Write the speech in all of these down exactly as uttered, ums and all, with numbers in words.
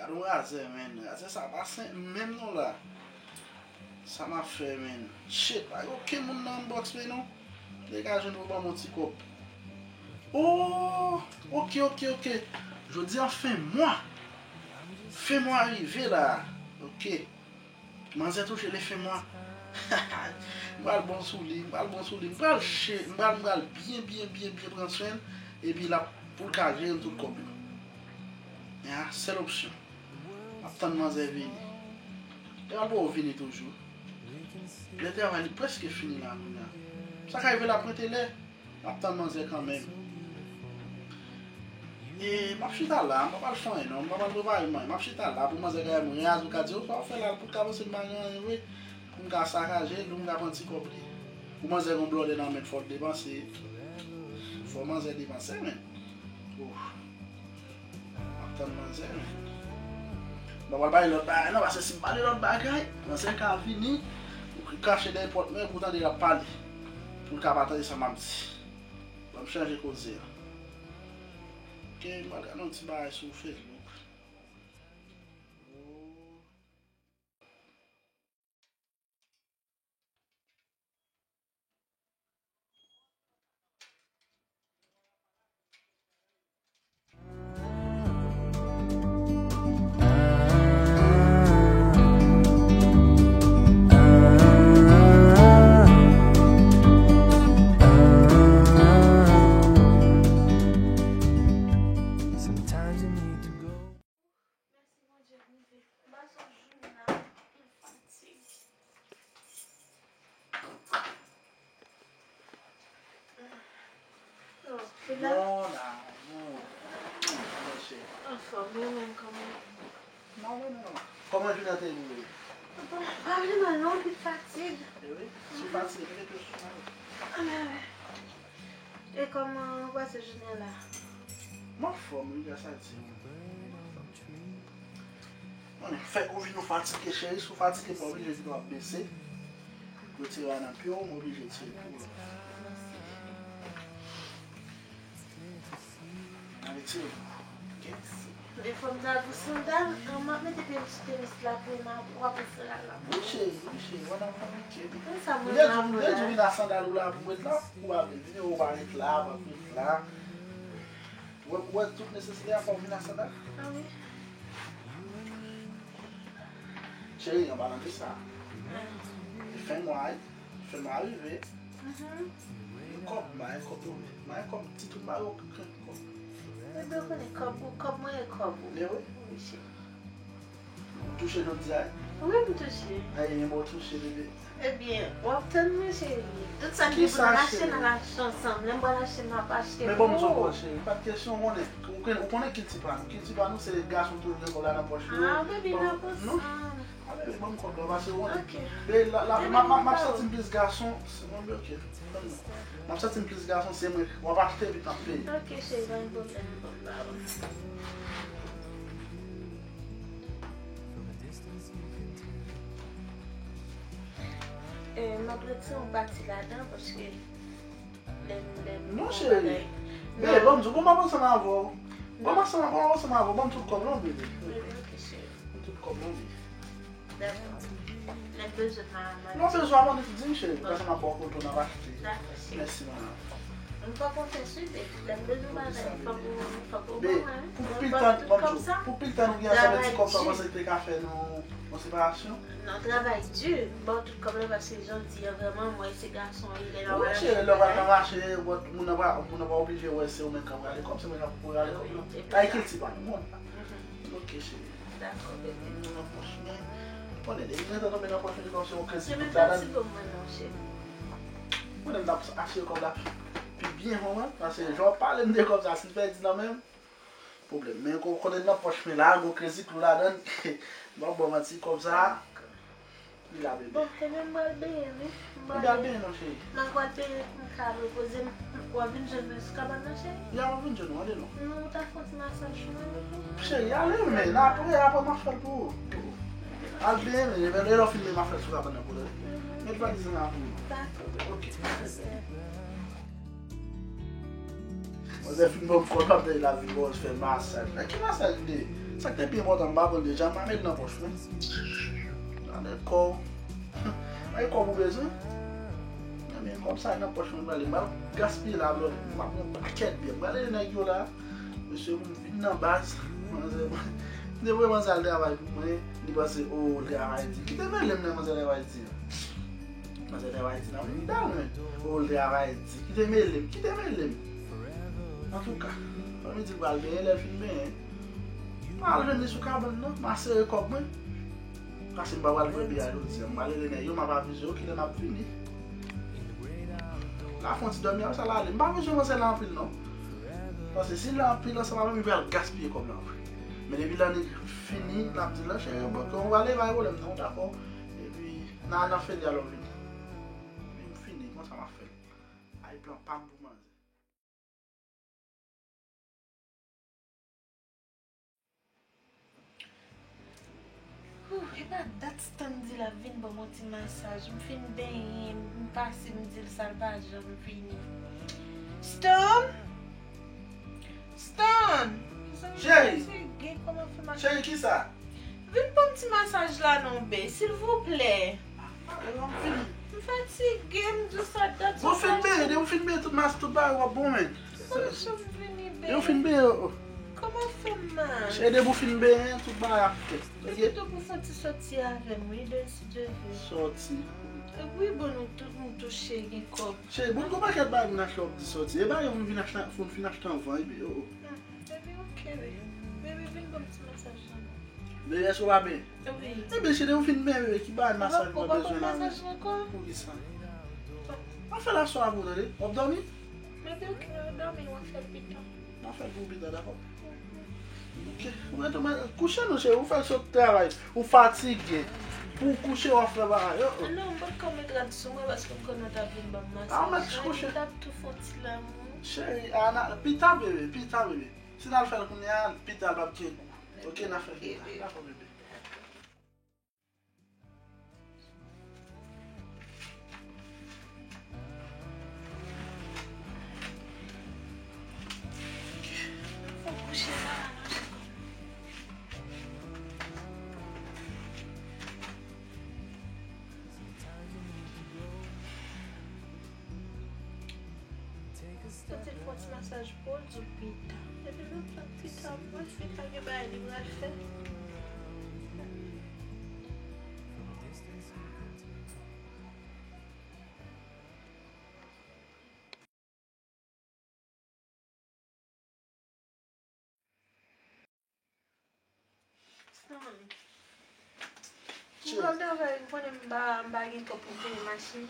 Yon razè, menn. Razè sa pa senp menm non la. Sa m ap fè, menn? Shit, pa gen okenn moun nan inbox mwen non. Degaje nou ban m yon ti kòb. Oh, ok, ok, ok. Jodi a fen mwa. Fen mwa rive la. Ok. Manzè touche le fen mwa. M pral bon sou li, m pral bon sou li. M pral che, m pral, m pral byen, byen, byen, byen pran swen l. Epi l ap, pou l ka jere m tout kòb yo. Men a sèl opsyon. M ap tann manzè vini. Lè a poko vini toujou. Lè travay li prèske fini la kounye a. Sa ka rive l ap rete lè. M ap tann manzè kanmenm. E m ap chita la, m pa pral fè anyen non, m pa pral prepare m anyen. M ap chita la pou manzè ka wè m raz, ou ka di, o sa w fè la, pou l ka panse m pa gen anyen vre, pou m ka sakaje l, pou m ka pran ti kòb li. Pou manzè gen blòdè nan men l, fò l depanse. Fò manzè depanse, men. Oh. M ap tann manzè, men. M pa pral pale lòt bagay non, paske si m pale lòt bagay, manzè ka vini, ou kache dèyè pòt mwen, pou w tande l ap pale. Pou l ka pa tande sa m ap di. Ban m chanje koze a. Ok, m pral gade yon ti bagay sou Facebook. Mèsi Bondye rive. M pase yon jounen la, anpil fatig. Oh, se la? Mon amour. Mon cheri. Anfòm, ou menm kòman? Non, non, non, non. Kòman jounen an te ye? Bon, pa vrèman non, anpil fatig. E wi, si w fatige, mete w sou mwen. Ah, men, men. E kòman w pase jounen la? M anfòm wi, gras a Dye. Mwen, fèk ou vin ou fatige, cheri, si w fatige, pa oblije vin w ap bese. Retire a nan pye w, m oblije tire pou ou. Retire pou ou. Ok? Mèsi. Men fò m ta di w sandal, an m ap mete pye m sou tenis la pou w ap wè sandal la pou mwen. Wi, cheri, wi, cheri, wè nan fè m, cheri. Konn sa mwen la, mwen la. M te di w vin ak sandal ou la pou mwen la, ou pa vle vini, ou pa ret la, pa ret la. Ou wè, ou wè tout nesesite a fò w vin ak sandal? Ah wi. Cheri, an palan de sa, fen mwa, fen mwa rive. Kòb, m pa gen kòb, non. M pa gen kòb ditou, m pa gen okenn kòb. Ebyen, ou konnen kòb ou, kòb mwen e kòb ou. Men wi. Wi, cheri. Ou touche jodi a, wi? Wi, m touche. Ay, men bon, touche, bebe. Ebyen, w ap tann mwen, cheri. Tout sa m gen pou n al achte, n al achte ansanm. Lè m pral achte, n ap achte. Men bon, m sou kò, cheri. Pa t kesyon, ou konnen. Ou konnen, ou konnen kilti pa nou. Kilti pa nou, se gason toujou gen kòb la nan pòch yo. Ah, bebe, nan pòch. Non. Ah, bebe, ban m kòb la, paske ou konnen. Ok. Bebe, la, la, m ap, m ap, m ap santi m plis gason. Se bon, ok. M ap santi m plis gason, se mwen. W ap achte epi m ap peye. Ok, cheri, pa gen pwoblèm, m ap ba ou. Eh, m ap retire yon pati ladan paske lè m, lè m... Non, cheri. Bebe, ban m di w, bon, m ap ansanm avè w. Bon, m ansanm avè w, ansanm avè w. Ban m tout kòb lan, bebe. Bebe, ok, cheri. Ban m tout kòb lan, bebe. Dakò. Lè m bezwen, m a, m a... Non, bezwen, mande, di m, cheri. Paske m ap ba w kote w nan achte. Dakò, cheri. Mèsi, manman. M pa konte sou li. Lè m bezwen bagay, fòk ou, fòk ou ban mwen. Pou pil tan, ban m di w, pou pil tan nou gen ansanm, ti kòb sa, w panse li te ka fè nou yon separasyon? Non, travay di. Bon, tout kòb la, paske jan w di a, vrèman, mwen, se gason, lè l ap al achte bagay. Wi, cheri, lè w al nan mache, moun nan pa, moun nan pa oblije wè se ou menm k ap rale kòb, se mwen k ap rale kòb la. Ay, kilti pa nou, moun. Ok, cheri. Dakò, bebe. Nan pòch mwen. Konnen, depi gentan tonbe nan pòch mwen, li kòmsi yon kredi tout ladan. Konnen m t ap asire kòb la pi, pi byen, manman. Paske jan w ap pale m de kòb sa, si l pèdi nan men m, pwoblèm. Men konnen nan pòch mwen la, gon kredi klou ladan. M p ap ba w manti, kòb sa. Li la, bebe. Bon, ebyen, m pral benyen, wi. M pral benyen non, cheri. M pral benyen pou m ka repoze m. W ap vin jwenn mwen sou kabann nan, cheri? Ya, m ap vin jwenn ou, ale non. Non, ou ta fè yon ti masaj pou mwen, bebe? Cheri, ale, men apre, apre m ap fè l pou ou. Al benyen, men lè w fin, m ap fè l sou kabann nan pou ou. Met valiz lan la pou ou. Dakò, bebe. Ok. Manzè fin ban m kòb, l ap tande l ap vin, bon, fè masaj. Nan ki masaj li ye? Sa ki te pi enpòtan, m pa pran deja, m pa met l nan pòch mwen. Gade kò w. Gade kòb ou bezwen. Men kòb sa nan pòch mwen, m prale, m pral gaspiye la, blòdè. M ap pran pakèt byen. M prale nèg yo la. Mesye, pou m vin nan baz, manzè, m te voye manzè al travay pou mwen, li panse, o, l travay di. Kite mele m nan manzè travay di an. Manzè travay di nan vin dal mwen. O, l travay di. Kite mele m, kite mele m. Antouka, fanmi di l pral benyen, lè l fin benyen, m al jwenn li sou kabann nan, m a sere kòb mwen. Paske m pa pral kenbe a jodi a. M pral rele nèg yo, m ap avize yo kilè m ap vini. L a fè yon ti dòmi apre sa l ale. M pa bezwen panse l anpil non. Paske si l anpil ansanm avè m, li pral gaspiye kòb la vre. Men depi lane fini, l ap di l, cheri, bon, ke w prale, pa gen pwoblèm non, dakò. Epi, nan, nan fede alò vini. Epi m fini, konsa m ap fè l. Ay plan pa m pou manzè. Ouh, e pa dat Stanley di l ap vin ban m yon ti masaj. M fin benyen, m pase, m di l sa, l pa janm vini. Stan! Stan! Cheri! Fatige, kòman fè mache? Cheri, kisa? Vin ban m ti masaj la non, be, silvouplè. Mwen m fin. M fatige, m di w sa dat. Bon, fin benyen, depi w fin benyen tout mas, tout bagay w ap bon, men. Kòman fè m vini, be? Depi w fin benyen, oh, oh. Kòman fè m mache? Cheri, depi w fin benyen, tout bagay ap fèt. Oke? Epi tou pou fè ti sòti avè m, wi, de si Dye vle. Sòti. Wi, bon, nou tout, nou touche, gen kòb. Cheri, bon, gon pakèt bagay moun achte, w ap di sòti. E bagay yo moun vin achte, moun fin achte anvan, epi, oh, oh. Ah, baby, oke, baby. Baby, vin ban m ti masaj la. Baby, èske w pa benyen? Wi. Ebyen, cheri, ou fin benyen, bebe, ki bagay masaj mwen bezwen la menm? Ou pa konn masaj ankò? Poukisa? Pa fè l aswè a pou ou, tande. W ap dòmi? Bebe, oke, w ap dòmi, w ap fè l pita. M ap fè l pou ou pita, dakò? Oke. Ou ret ou kouche non, cheri, ou fèk sot travay, ou fatige. Pou w kouche, w ap fè bagay. Oh, oh. Non, m potko met rad sou mwen paske m konnen w t ap vin ban m masaj. Ah, ou mèt kouche. Ou t ap tou fè yon ti lanmou. Cheri, a, n a, pita, bebe, pita, bebe. Si n al fè l kounye a, pita l p ap gen gou. Ok, n a fè l pita. Dakò, bebe. Fò kouche la, non, cheri. Santi l fè yon ti masaj pou w, di w pita. Epi menm jan pita, mwen fè pa gen bagay li pral fè. Stan, m pral travay, ou konnen m pa, m pa gen kòb pou m peye machin.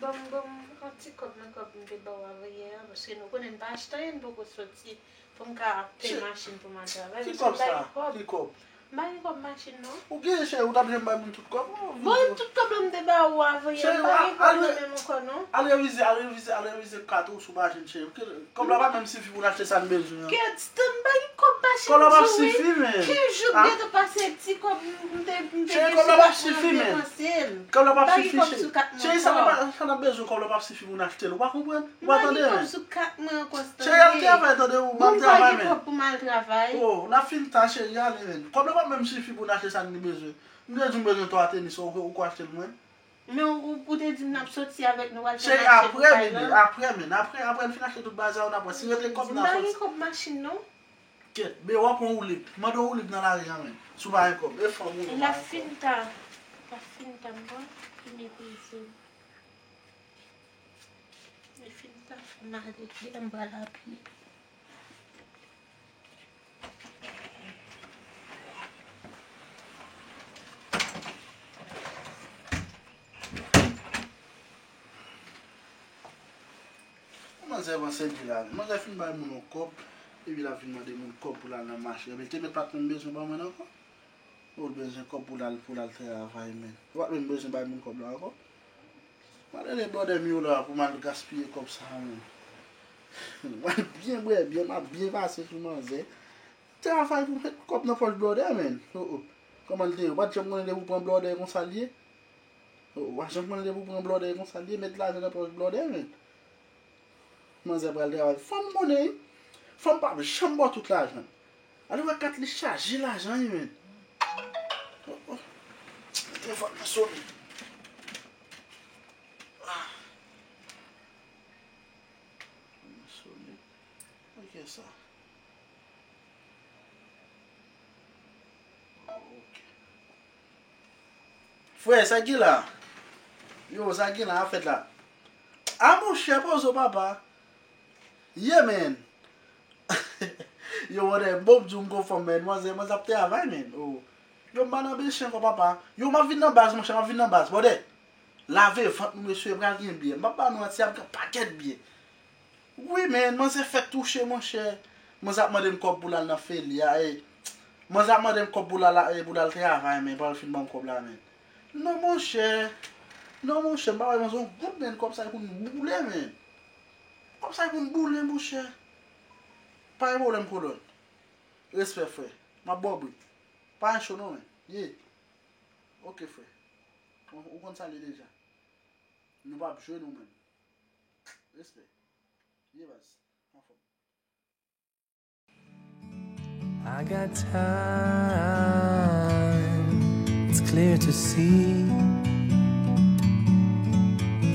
Ban m, ban m yon ti kòb nan kòb m te ba w avanyè a, paske nou konnen m pa achte anyen, m poko soti pou m ka peye machin pou m al travay. Ki kòb sa? Ki kòb? M pa gen kòb machin, non. Ou gen cheri, ou t ap janm bay moun tout kòb ou? Bon, tout kòb la m te ba ou a, voye, m pa gen kòb nan men m ankò, non. Al revize, al revize, al revize kat ou sou machin, cheri. Kòb la pa menm sifi pou n achte sa n bezwen an. Kèt, Stan, m pa gen kòb machin. Kòb la p ap sifi, men. Kenz jou m gentan pase ti kòb m te, m te gen sou kat mwen, m depanse l. Kòb la p ap sifi, cheri. Cheri, sa n ap, sa n ap bezwen, kòb la p ap sifi pou n achte l. Ou pa konprann? Ou pa tande, men. M pa gen kòb sou kat mwen ankò, Stanley. Cheri, al travay, tande, ou mal travay, men. Bon, m pa gen kòb pou m al travay. Oh, n ap fin ta, cheri, ale, men. Kòb la p ap menm sifi pou n achte sa n bezwen. M te di w m bezwen twa tenis, ou, ou ko achte l pou mwen? Men ou, ou te di m n ap soti avèk nou, w al fè mache pou kay la. Cheri, apre, bebe, apre, men. Apre, apre n fin achte tout bagay sa yo, n ap wè. Si rete kòb, n a soti. M pa gen kòb machin, non. Kèt, be, w ap pran woulib. Mande woulib nan lari a, men. Si w pa gen kòb. E fanm ou, l ap fin ta. L ap fin ta, m pa fin epuize. Li fin ta fè m ale, gen m pral apye. Manzè panse li la. Manzè fin bay moun yon kòb, epi l ap vin mande moun kòb pou l al nan mache. Epi l te mèt pa t menm bezwen ban mwen ankò. Ou bezwen kòb pou l al, pou l al travay, men. Ou pa t menm bezwen bay moun kòb la ankò. M al rele blòdè m yo la pou m al gaspiye kòb sa a, men. M al byen bwè byen, m ap byen pase sou manzè. Travay pou met kòb nan pòch blòdè, men. Oh, oh. Kòman l te ye? Ou pa t janm konnen depi w pran blòdè konsa l ye? Oh, ou pa t janm konnen depi w pran blòdè konsa l ye? Met lajan nan pòch blòdè, men. Manzè pral travay. Fanm konnen, wi. Fanm p ap janm ba w tout lajan l. Ale wè kat li chaje lajan wi, men. Oh, oh. Telefòn nan sonnen. Ah. Nan sonnen. Kiyès sa? Oh, ok. Frè, sa ki la? Yo, sa ki la ap fèt la? A monchè, poze w papa. Yeah, man. Yo, wòdè, bon, m di w m gon fanm, man. Manzè, manzè ap travay, man. Oh. Yo, m pa nan bezwen ankò, papa. Yo, m ap vin nan baz, monchè, m ap vin nan baz. Wòdè, lave vant nou, mesye, pral gen biyè. M p ap ba nou manti, ap gen pakèt biyè. Wi, men, manzè fèk touche, monchè. Manzè ap mande m kòb pou l al nan feli a, e. Manzè ap mande m kòb pou l al, e, pou l al travay, men, pa l fin ban m kòb la, men. Non, monchè. Non, monchè, m pa bay manzè yon goud, men, kòb sa e pou n boule, men. Kòb sa e pou n boule, monchè. Pa gen pwoblèm, kolòn. Respè, frè. M ap ba w bri. Pa gen cho, non, men. Ye. Ok, frè. Ou, ou konn sa l ye deja. Nou p ap jwe, nou menm. Respè. Ye baz. Anfòm. I got time. It's clear to see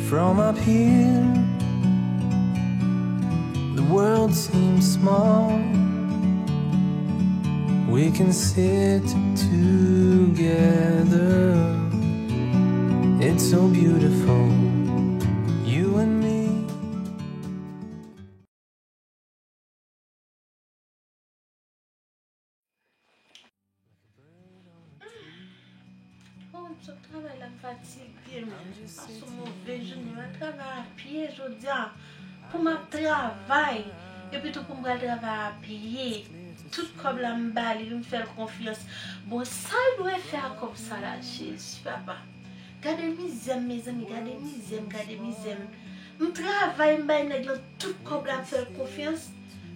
from up here. The world seems small. We can sit together. It's so beautiful, you and me. Oh, m sot travay la, m fatige, men. Pase yon move jounen, m al travay a pye jodi a. Pou m ap travay, epi tou pou m pral travay a pye. Tout kòb la, m ba li, m fè l konfyans. Bon, sa l dwe fè ak kòb sa la, Jezi, papa. Gade mizè m, mezanmi, gade mizè m, gade mizè m. M travay, m bay nèg lan tout kòb la, m fè l konfyans.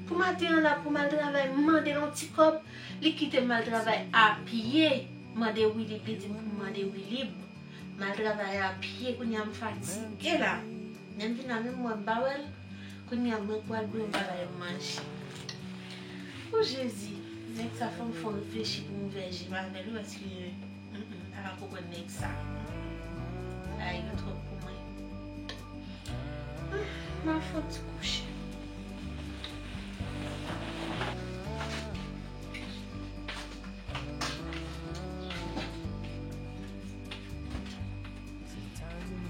Pou maten an la, pou m al travay, m mande l yon ti kòb, li kite m al travay a pye. Mande Wilib, li di m pou m mande Wilib. M al travay a pye, kounye a m fatige la. Lè m vin la, menm mwen m pa wè l. Kounye a mwen pral dwe m pa ba yo manje. O Jezi, nèg sa fò m fè w reflechi pou m ouvè je m avè l wi, paske, mm, mm, m pa ka konprann nèg sa. Bagay yo twòp pou mwen. Ah, m al fè yon ti kouche.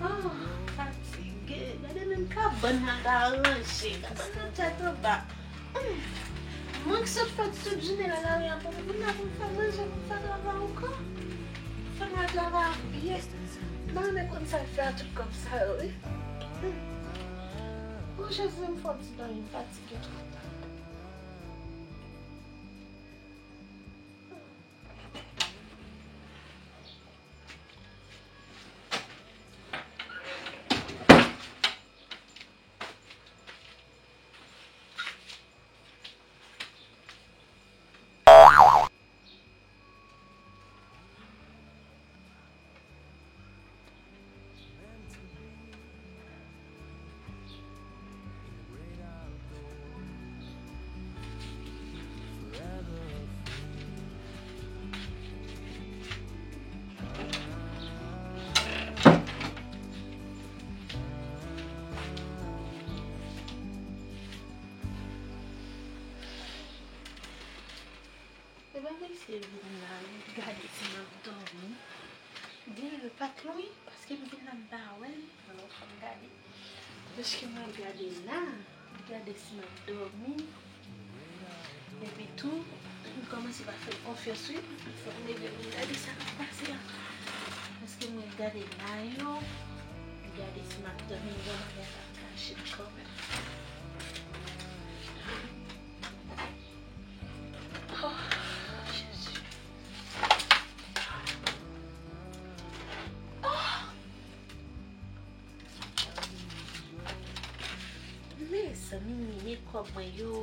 Oh, fatige. Gade menm kabann nan ta ranje. Kabann nan tèt anba. Hmm. Mwen ki sot fè tout jounen nan lari a pou m vin la pou m fè manje, pou m fè travay ankò. Fè m al travay a pye. M pa renmen konn sa l fè a tout kòb sa yo, wi. Hmm. O Jezi, m fò ti dòmi, m fatige twòp. Ebyen, m eseye vin la, m gade si m ap dòmi. Gen lè pa t lwen, paske m vin la, m pa wè l. Alò, fò m gade. Paske m ap gade la, m gade si m ap dòmi. Epi tou, m kòmanse pa fè l konfyans, wi. Fò m leve, m gade sa k ap pase a. Paske mwen gade la yo, m gade si m ap dòmi, m wè bagay la ap mache kanmenm. Oh, Jezi. Oh! Mezanmi, men kòb mwen yo.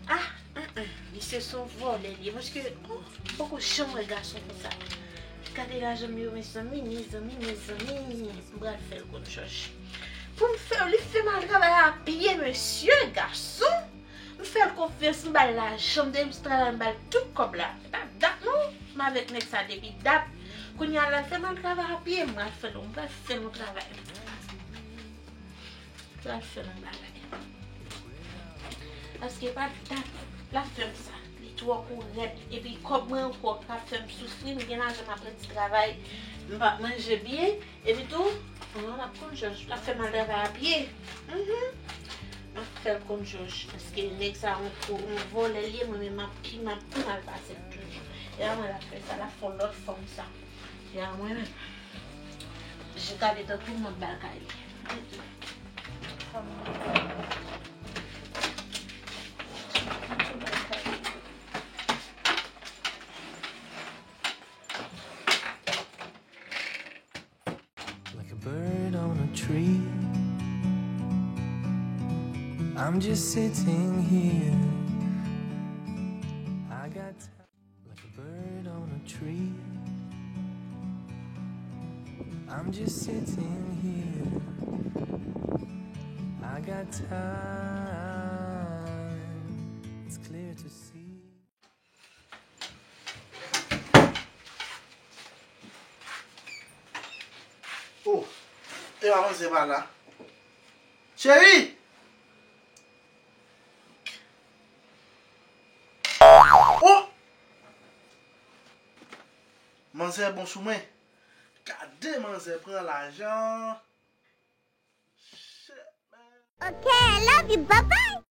Ah, mm, mm, misye se yon vòlè li ye. Paske, oh, m poko janm wè gason konsa. Gade lajan m yo, mezanmi, mezanmi, mezanmi. M pral fè l konn chòch. Pou m fè, li fè m al travay a pye, mesye, gason. M Fè l konfyans, m ba l lajan, m te sou travay, m ba l tout kòb la. Se pa dat non, m avèk nèg sa depi dat. Kounye a l al fè m al travay a pye, m al fè l, m pral fè l yon travay. M pral fè l yon bagay. Paske pa dat l ap fè m sa. Li twò kou rèd. Epi kòb mwen ankò k ap fè m soufri, m gen lajan m ap redi travay. M p ap manje byen. Epi tou, mwen m ap konn jòj. L ap fè m al travay a pye. Mhm. M ap fè l konn jòj. Paske nèg sa yon kou, yon vòlè l ye, mwen menm m ap pi, m ap pi mal pase l toujou. E a mwen l ap fè sa, l ap fè yon lòt fanm sa. E a mwen menm. Jis gade tankou m ap ba l kay li. Fanm nan. Like a bird on a tree. I'm just sitting here. I got time. Like a bird on a tree. I'm just sitting here. I got time. It's clear to see. Oh, e pa manzè pa la. Cheri! Oh! Manzè bon sou mwen. Gade manzè pran lajan. Shit, man. Okay, I love you. Bye bye.